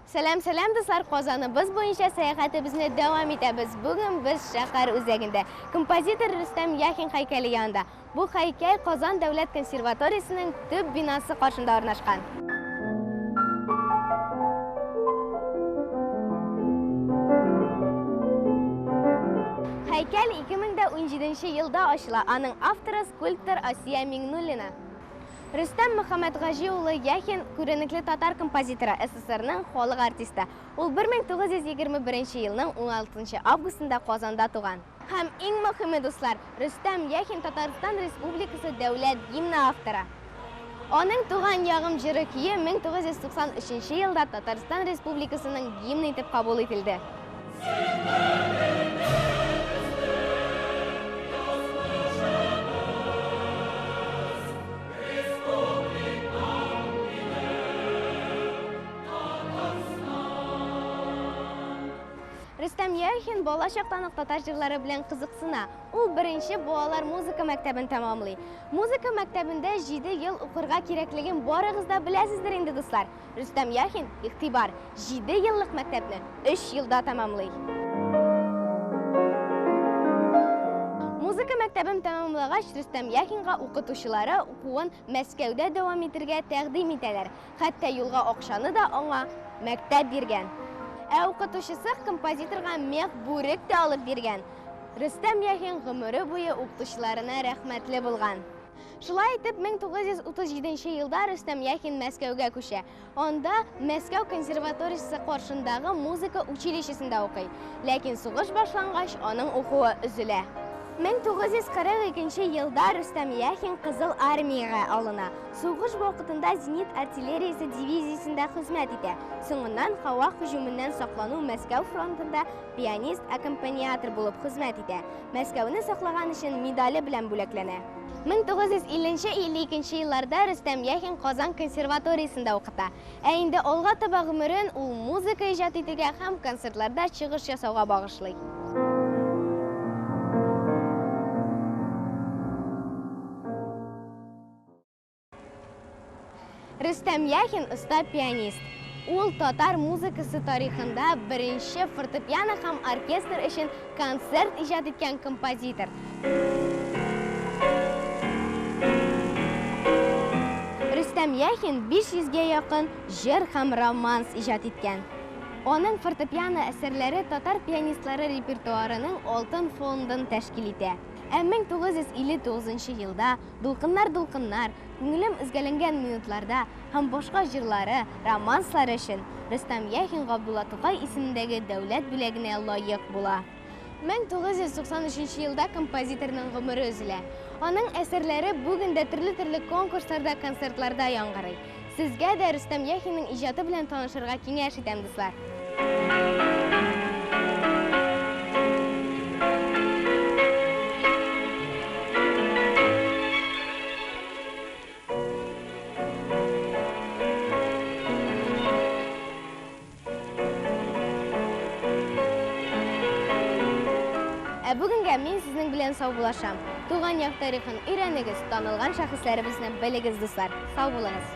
Сәлам, сәлам, дуслар! Казаныбыз буенча сәяхәтебезне дәвам итәбез. Бүген без шәһәр үзәгендә, композитор Рөстәм Яхин һәйкәле янында. Бу һәйкәл Казан дәүләт консерваториясенең төп бинасы каршында урнашкан. Һәйкәл 2017 елда ачыла. Аның авторы скульптор Асия Миңнуллина. Рөстәм Мөхәммәтгаҗи улы Яхин, күренекле татар композиторы, СССРның халык артисты. Ул 1921 елның 16 августында Казанда туган. Һәм иң мөхиме, дуслар, Рөстәм Яхин Татарстан Республикасы дәүләт гимны авторы. Аның Туган ягым җыры көе 1993 елда Татарстан Республикасының гимны итеп кабул ителде. Рөстәм Яхин бала чактан ук татар җырлары белән кызыксына. Ул беренче балалар музыка мәктәбен тәмамлый. Музыка мәктәбендә 7 ел укырга кирәклеген барыгыз да беләсездер инде, дуслар. Рөстәм Яхин, игътибар, 7 еллык мәктәпне 3 елда тәмамлый. Музыка мәктәбен тәмамлагач, Рөстәм Яхинга укытучылары укуын Мәскәүдә дәвам итергә тәкъдим итәләр. Хәтта юлга акчаны да аңа мәктәп биргән. Ә укытучысы композиторга мех бүрек тә алып биргән. Рөстәм Яхин гомере буе укытучыларына рәхмәтле булган. Шулай итеп, 1937 елда Рөстәм Яхин Мәскәүгә күчә. Анда Мәскәү консерваториясе каршындагы музыка училищесында укый. Ләкин сугыш башлангач, аның укуы өзелә. 1942 елда Рөстәм Яхин Кызыл армиягә алына. Сугыш вакытында зенит артиллериясе дивизиясендә хезмәт итә. Соңыннан һава һөҗүменнән саклану Мәскәү фронтында пианист-аккомпаниатор булып хезмәт итә. Мәскәүне саклаган өчен медале белән бүләкләнә. 1950-52 елларда Рөстәм Яхин Казан консерваториясендә укыта. Ә инде алга таба гомерен ул музыка иҗат итүгә һәм концертларда чыгыш ясауга багышлый. Рөстәм Яхин оста пианист. Ул татар музыкасы тарихында беренче фортепиано һәм оркестр өчен концерт иҗат иткән композитор. Рөстәм Яхин 500 гә якын җыр һәм романс иҗат иткән. Аның фортепиано әсәрләре татар пианистлары репертуарының алтын фондын тәшкил итә. Ә 1959 елда Дулкыннар, дулкыннар, Күңелем өзгәләнгән минутларда һәм башка җырлары, романслары өчен Рөстәм Яхин Габдулла Тукай исемендәге дәүләт бүләгенә лаек була. 1993 елда композиторның гомере өзелә. Аның әсәрләре бүген дә төрле-төрле конкурсларда, концертларда яңгырый. Сезгә дә Рөстәм Яхинның иҗаты белән танышырга киңәш итәм, дуслар. Ә бүгенгә мин сезнең белән саубуллашам. Туган як тарихын өйрәнегез, танылган шәхесләребезне белегез, дуслар. Сау булыгыз.